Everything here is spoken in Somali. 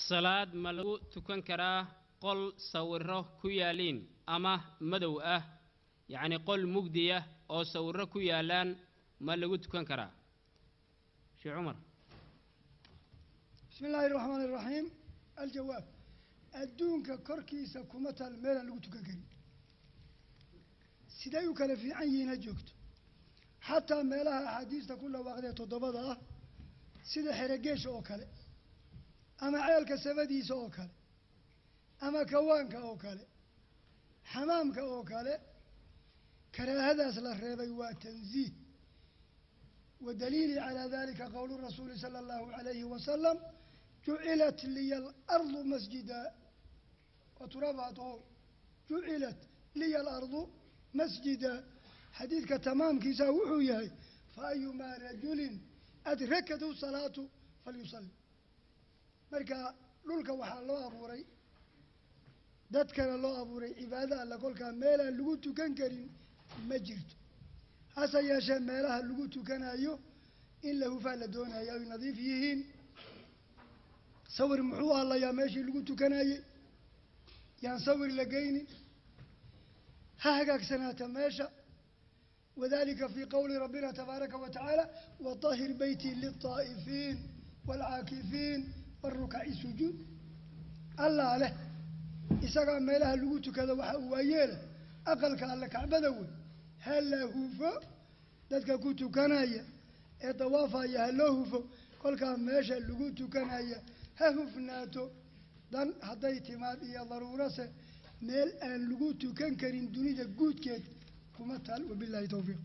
Salaad ma lagu tukan karaa qol sawiro ku yaaliin ama madow ah, yacni qol mugdiya oo sawiro ku yaalaan ma lagu tukan karaa, Sheekh Cumar? Bismi illaahi araxmaan iraxiim. Aljawaab: adduunka korkiisa kuma taal meelaan lagu tukan karin. Siday u kala fiican yihiin ha joogto, xataa meelaha axaadiista ku dhawaaqdee toddobada ah, sida xerogeesha oo kale ama ceelka sabadiisa oo kale ama kawaanka oo kale, xamaamka oo kale, karaahadaas la reebay waa tanziih. Wa daliili calaa dalika qowlu rasuuli sala allahu alayhi wasalam: jucilat liya alardu masjida wa turaabuha tuhuur. Jucilat liya alardu masjida. Xadiidka tamaamkiisa wuxuu yahay: fa ayumaa rajulin adrakathu salaatu falyusalli. Marka dhulka waxaa loo abuuray, dadkana loo abuuray cibaado alla. Kolkaa meelaan lagu tukan karin ma jirto. Hase yeeshee, meelaha lagu tukanayo in la hufaa la doonayo, ay nadiif yihiin. Sawir muxuu hadlayaa? Meeshii lagu tukanayey yaan sawir la geynin, ha hagaagsanaata meesha. Wadalika fii qowli rabbina tabaaraka wa tacaala: waطahir beytii lilطaa'ifiin waalcaakifiin warukaci sujuud. Allah leh, isagaa meelaha lagu tukado waxa uu waayeela aqalka alle, Kacbada wey, ha la hufo. Dadka ku tukanaya ee dawaafaya ha loo hufo. Kolkaa meesha lagu tukanaya ha hufnaato. Dan hadday timaad iyo daruurase, meel aan lagu tukan karin dunida guudkeed kuma taal. Wabillahi towfiiq.